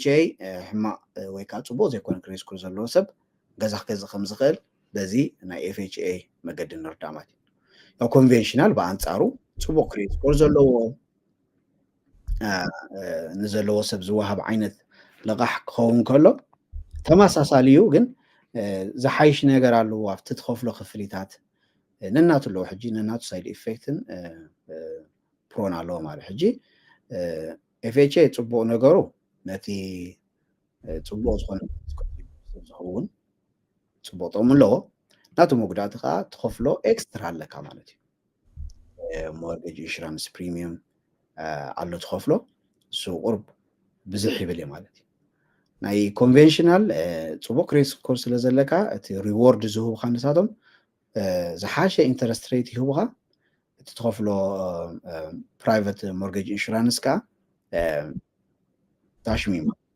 ኤፍኤችኤ ሕማቕ ወይ ከዓ ፅቡቕ ዘይኮነ ክሬዲት ስኮር ዘለዎ ሰብ ገዛ ክገዝእ ከም ዝኽእል በዚ ናይ ኤፍኤችኤ መገዲ ንርዳእ ማለት እዩ። ያው ኮንቬንሽናል ብኣንፃሩ ፅቡቕ ክሬዲት ስኮር ዘለዎ ንዘለዎ ሰብ ዝወሃብ ዓይነት ልቓሕ ክኸውን ከሎ ተመሳሳሊ እዩ፣ ግን ዝሓይሽ ነገር ኣለዎ። ኣብቲ ትኸፍሎ ክፍሊታት ነናቱ ኣለዎ። ሕጂ ነናቱ ሳይድ ኢፌክትን ፕሮን ኣለዎ ማለት ሕጂ ኤፍኤችኤ ፅቡቕ ነገሩ ነቲ ፅቡቕ ዝኾነ ዝኸውን ፅቡቕ ጥቕሚ ኣለዎ። ናቱ መጉዳእቲ ከዓ ትኸፍሎ ኤክስትራ ኣለካ ማለት እዩ። ሞርጌጅ ኢንሹራንስ ፕሪሚየም ኣሎ ትኸፍሎ፣ እሱ ቁርብ ብዝሕ ይብል እዩ ማለት እዩ። ናይ ኮንቬንሽናል ፅቡቕ ክሬዲት ስኮር ስለ ዘለካ እቲ ሪዎርድ ዝህቡካ ንሳቶም ዝሓሸ ኢንተረስት ሬት ይህቡካ። እቲ ትኸፍሎ ፕራይቨት ሞርጌጅ ኢንሹራንስ ከዓ ታሽሚ